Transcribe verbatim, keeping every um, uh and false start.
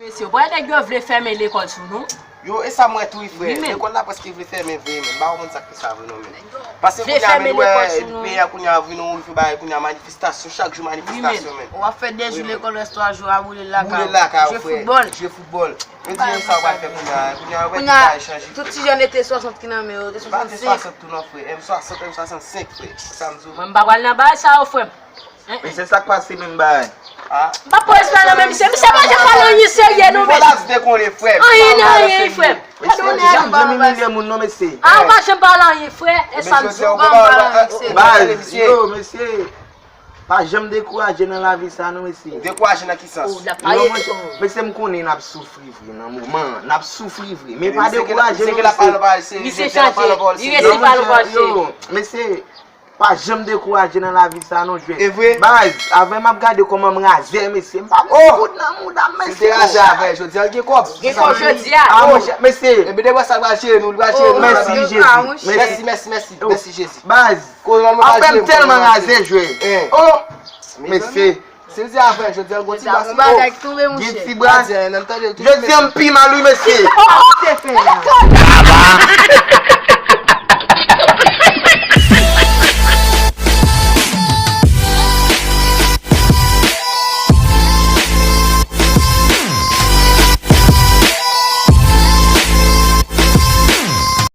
Mesye, w wè nèg yo vle fèmen lekòl sou nou. Yo, e sa m wè tou wi, frè. Wi, men. Lekòl la prèske vle fèmen vre, men. M pa konprann sa k fè sa vre non, men. Paske kounye a, men, wè, peyi a kounye a vin yon rive bagay, kounye a manifestasyon, chak jou manifestasyon, men. W ap fè de jou lekòl, rès twa jou a boule lakay ou. Boule lakay ou, frè. Jwe foutbòl. Jwe foutbòl. Yo di yo sa w pral fè kounye a, kounye a, wè, tout bagay chanje. Tout ti jèn ete swasant ki nan men yo, ete swasant tou non, frè. M swasant, M swasant senk, frè. Sa m di w. Mwen, m pa pral nan bagay sa yo, frè m. Mesye, sa k pase menm bagay? M pa pran respè nan men misye. Misye pa janm pale anyen serye non, mesye. Anyen nan anyen, frè. Mesye, janm, janm imilye moun non, mesye. A, ou pa janm pale anyen, frè. E sa m di w. Baz, yo, mesye. Pa janm dekouraje nan lavi sa non, mesye. Dekouraje nan ki sans? Yo, mwen, mesye, m konnen n ap soufri vre nan moman an. N ap soufri vre. Men pa dekouraje non, mesye. Misye chanje. Li resi pale anpil. Yo, mesye. Pa janm dekouraje nan lavi sa non, jwè. E vre? Baz, avè m ap gade kòman m razè, mesye. M pa met kout nan mouda m, mesye. Si te razè avè, jodi a l gen kòb. Gen kòb jodi a. A, monchè, mesye. Epi depi sa l pral jere nou, li pral jere nou. Mèsi, Jezi. Mèsi, mèsi, mèsi, mèsi, Jezi. Baz, apre m tèlman razè, jwè. Oh, mesye. Si l di avè, jodi a l gon ti bras. Gon bagay ki tonbe, monchè. Gen ti bras. Jodi a m pi mal, wi, mesye. Sa k te fè la?